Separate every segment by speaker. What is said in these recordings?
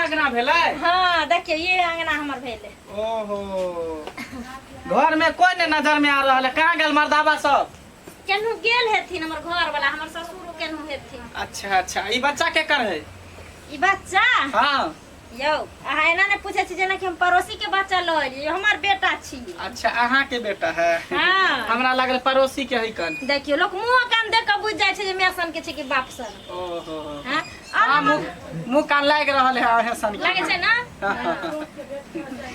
Speaker 1: अंगना भेलै?
Speaker 2: हाँ, देखियौ, ये अंगना हमर भेलै।
Speaker 1: ओहो, घर में कोई नहीं नजर में आ रहा है। कहाँ गेल मर्दाबा सब?
Speaker 2: केनहु गेल हेथिन हमर घर वाला, हमर ससुरो केनहु हेथिन।
Speaker 1: अच्छा अच्छा, ई बच्चा के कर है?
Speaker 2: ई बच्चा?
Speaker 1: हाँ।
Speaker 2: यौ, अहाँ एना नहि पूछै छी जेना कि हम पड़ोसी के बच्चा लऽ एलियै, हमर बेटा छी।
Speaker 1: अच्छा, अहाँ के बेटा है?
Speaker 2: हाँ।
Speaker 1: हमरा लागल पड़ोसी के है कन।
Speaker 2: देखियौ, लोक मुँह कान देख कऽ बुझि जाइ छै जे माय सन के छै कि बाप सन।
Speaker 1: ओहो।
Speaker 2: हाँ।
Speaker 1: हाँ, मुँह मुँह कान लागि रहल है अहें सन के।
Speaker 2: लागै छै ना?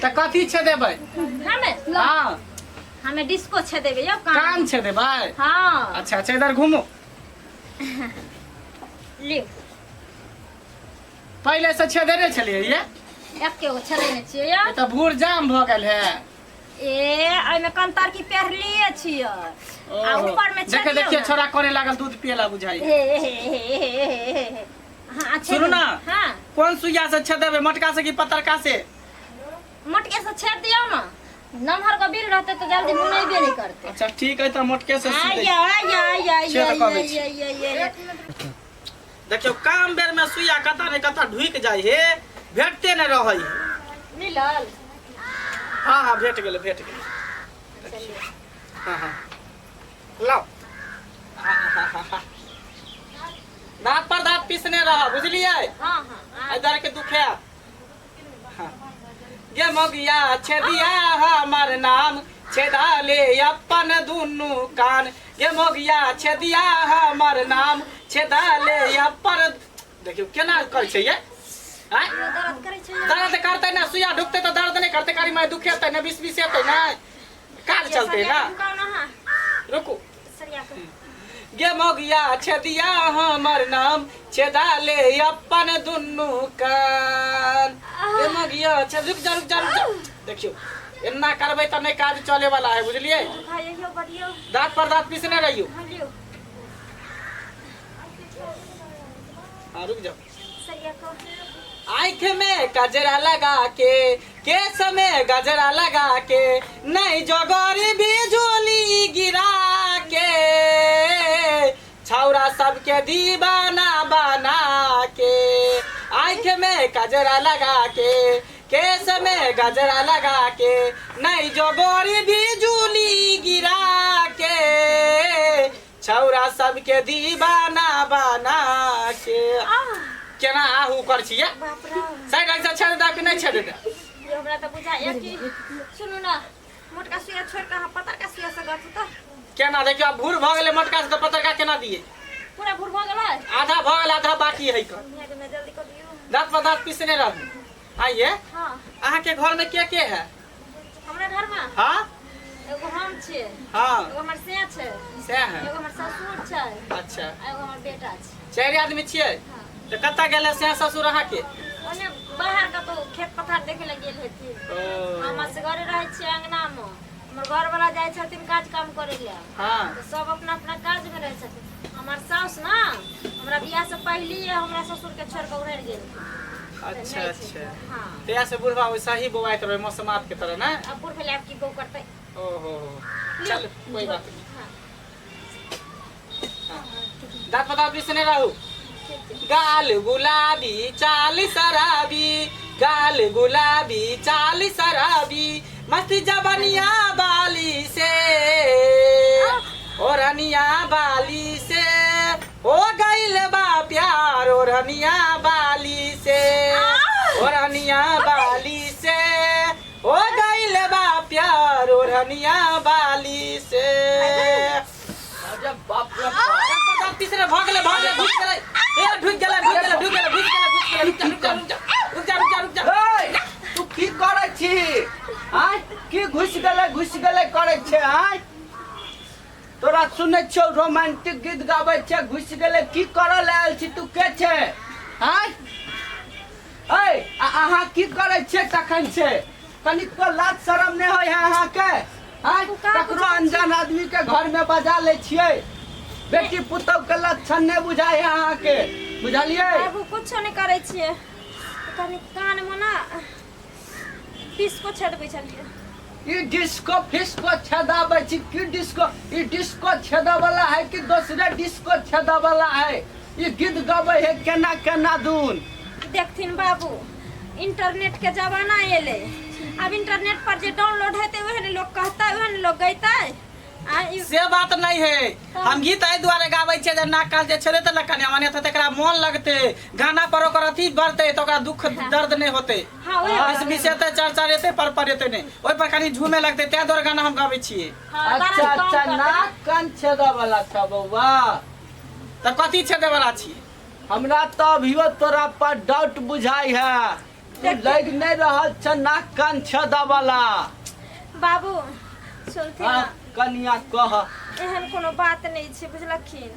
Speaker 1: तऽ कथी छै देबै?
Speaker 2: हमे?
Speaker 1: हाँ।
Speaker 2: हमे डिस्को छे देबै यौ, कान।
Speaker 1: कान छै देबै?
Speaker 2: हाँ।
Speaker 1: अच्छा अच्छा, इधर घूमू।
Speaker 2: लिउ।
Speaker 1: पहिले से छेदे नहि छलियै ये?
Speaker 2: एके गो छेदे छियै यौ।
Speaker 1: ई तऽ भूर जाम भऽ गेल है।
Speaker 2: ए, एहिमे कंतर की पेरलिए छियै आ
Speaker 1: ओहो।
Speaker 2: ऊपर में
Speaker 1: देखे
Speaker 2: छेदियौ
Speaker 1: देखिए
Speaker 2: ना।
Speaker 1: छोरा करे लागल दूध पिए ला बुझाई।
Speaker 2: हे हे हे हे हे हे हे। हाँ, छेद।
Speaker 1: सुनू ना।
Speaker 2: हाँ।
Speaker 1: कोन सुइया से छेदेबै, मोटका से कि पतरका से?
Speaker 2: मोटके से छेद दियौ ना, नमहर के बिल रहते तो जल्दी मुनेबे नहीं करते।
Speaker 1: अच्छा ठीक है, तऽ मोटके से सी दै।
Speaker 2: आय आय आय आय।
Speaker 1: छेद कऽ दै छी।
Speaker 2: आय आय आय।
Speaker 1: देखियौ, काम बेर में सुइया कतऽ ने कतऽ ढुकि जाइ हे, भेटते नहि रहै हे।
Speaker 2: मिलल?
Speaker 1: हाँ हाँ, भेट गेलै, भेट गेलै। हाँ हाँ, लाओ। दाँत पर दाँत पीसने रह, बुझलियै?
Speaker 2: हाँ हाँ हाँ।
Speaker 1: इधर के दुखे। हाँ। गे मगिया छेदिया हमर नाम, छेदा ले अपन दुनू कान। गे मगिया छेदिया हमर नाम, छेदा ले अपन। देखियौ केना करै छै ये, आँय?
Speaker 2: दर्द करै छै।
Speaker 1: दर्द करतै ने, सुइया ढुकतै तऽ दर्द नहि करतै? कारी माय दुखेतै ने, बीस बीस हेतै ने, काज चलतै ना।
Speaker 2: रुकाउ ना। हाँ।
Speaker 1: रुकू।
Speaker 2: सरिया के।
Speaker 1: गे मगिया छेदिया हमर नाम, छेदा ले अपन दुनू कान। गे मगिया छे, रुक जा, रुक जा, रुक जा। देखियौ, एना करबै तऽ नहि काज चले वाला है, बुझलियै?
Speaker 2: दुखाइयो बडियो।
Speaker 1: दाँत पर दाँत पीसने रहियौ।
Speaker 2: हाँ, लियौ।
Speaker 1: हाँ, रुक जाओ।
Speaker 2: सरिया के।
Speaker 1: आँख में गजरा लगा के, केस में गजरा लगा के, नहीं जोगरी बिजुली गिरा के, छौरा सबके दीवाना बना के। आँख में गजरा लगा के, केस में गजरा लगा के, नहीं जोगरी बिजुली गिरा के, छौरा सबके दीवाना बना के। केना आहू कर छियै?
Speaker 2: बाप रे।
Speaker 1: साइड से छेद दा कि नहि छेद दा?
Speaker 2: ये हमरा तऽ बुझाइया कि, सुनू ना, मोटका सुइया छोड़ि कऽ अहाँ पतरका सुइया से गथू तऽ।
Speaker 1: केना? देखियौ, आब भूर भऽ गेलै, मोटका से तऽ पतरका केना दियै?
Speaker 2: पूरा भूर भऽ गेलै?
Speaker 1: आधा भऽ गेल, आधा बाकी है। कऽ
Speaker 2: मियाँ के जल्दी कऽ दियौ।
Speaker 1: दाँत पर दाँत पीसने रहू। आइए।
Speaker 2: हाँ।
Speaker 1: अहाँके घर में के के है?
Speaker 2: हमरा घरमे?
Speaker 1: हाँ।
Speaker 2: एगो हम छियै।
Speaker 1: हाँ।
Speaker 2: एगो हमर से छै।
Speaker 1: सएह है।
Speaker 2: एगो हमर ससुर छै।
Speaker 1: अच्छा।
Speaker 2: आ एगो हमर बेटा छै।
Speaker 1: चारि आदमी छियै?
Speaker 2: हाँ।
Speaker 1: तऽ कतऽ गेलै सएह ससुर अहाँके?
Speaker 2: ओने बाहर कतौ खेत पथार देखे लए गेल हेथिन।
Speaker 1: ओ।
Speaker 2: हम असगरे रहै छियै अंगनामे, हमर घरवाला जाइ छथिन काज काम करै लए।
Speaker 1: हाँ।
Speaker 2: तऽ सब अपना अपना काजमे रहै छथिन। हमर साउस ना हमरा बियाह से पहिलिये हमरा ससुरके छोड़ि कऽ उड़ि गेल।
Speaker 1: अच्छा अच्छा।
Speaker 2: हाँ।
Speaker 1: तहिया से बुढ़वा वैसा ही बौआइत रहे मौसमात के तरह ना?
Speaker 2: अब बूढ़ भेलै, आब की बौ करतै?
Speaker 1: ओहो, चल, कोई बात नहीं।
Speaker 2: हाँ।
Speaker 1: दाँत पर दाँत पीसने रहू। गाल गुलाबी, चाल शराबी, गाल गुलाबी, चाल शराबी, मस्त जबनिया बाली से, ओढ़निया बाली से हो गइल बा प्यार, ओढ़निया बाली से, ओढ़निया बाली से हो गइल बा प्यार, ओढ़निया बाली से।
Speaker 3: अरे बाप रे बाप।
Speaker 1: तीसरे भऽ गेलै, भऽ गेलै, घुसि गेलै, ए ढुकि गेलै, ढुकि गेलै, ढुकि गेलै, घुसि गेलै, घुसि गेलै। रुक जा, रुक जा, रुक जा, रुक जा, रुक जा, रुक जा।
Speaker 3: ए, तू की करै छी? आँय, की घुसि गेलै, घुसि गेलै करै छै? आँय, तोरा सुनै छियौ रोमांटिक गीत गाबै छै, घुसि गेलै। की करऽ लए आयल छी? तू के छै? आँय, ऐ, आ अहाँ की करै छियै तखन से? कनिको लाज शरम नहि होइ है अहाँके? आँय, ककरो अनजान आदमी के घर में बजा लै छियै? बेटी पुतहु के लक्षण नहि बुझाइ है अहाँके, बुझलियै?
Speaker 2: बाबू, कुछो नहि करै छियै, कनि कानमे ना डिस्को छेदबै छलियै।
Speaker 3: ई डिस्को फिस्को छेदाबै छी की? डिस्को, ई डिस्को छेदा वाला है कि दोसरे डिस्को छेदा वाला है? ई गीत गबै है केना केना धुन।
Speaker 2: देखथिन बाबू, इंटरनेट के जमाना एलै। आब इंटरनेट पर जे डाउनलोड हेतै ओहे ने लोक कहतै, ओहे ने लोक गैतै। आ ई
Speaker 1: से बात नहीं है। हम गीत एहि दुआरे गाबै छियै जे नाक काल जे छेलै तऽ कन्या माने तऽ तकरा मोन लगतै गाना पर, ओकर अथी बढ़तै तऽ ओकरा दुख दर्द नहि होतै।
Speaker 2: हाँ, ओहे
Speaker 1: बीस बीस एतै, चार चार एतै, पर पर एतै नहि, ओहि पर कनि झूमे लगतै, ताहि दुआरे गाना हम गाबै छियै।
Speaker 2: हाँ,
Speaker 3: अच्छा।
Speaker 2: दर्द कम
Speaker 3: अच्छा।
Speaker 2: करतै।
Speaker 3: नाक कान छेदऽ वाला छ बौआ?
Speaker 1: तऽ कथी छेदै वाला छी?
Speaker 3: हमरा तऽ अभियो तोरा पर डाउट बुझाइ है, तू लग नहि रहल छ नाक कान छेदऽ वाला।
Speaker 2: बाबू, सुनथिन।
Speaker 3: हाँ, कनिया, कह।
Speaker 2: एहन कोनो बात नहि छै, बुझलखिन?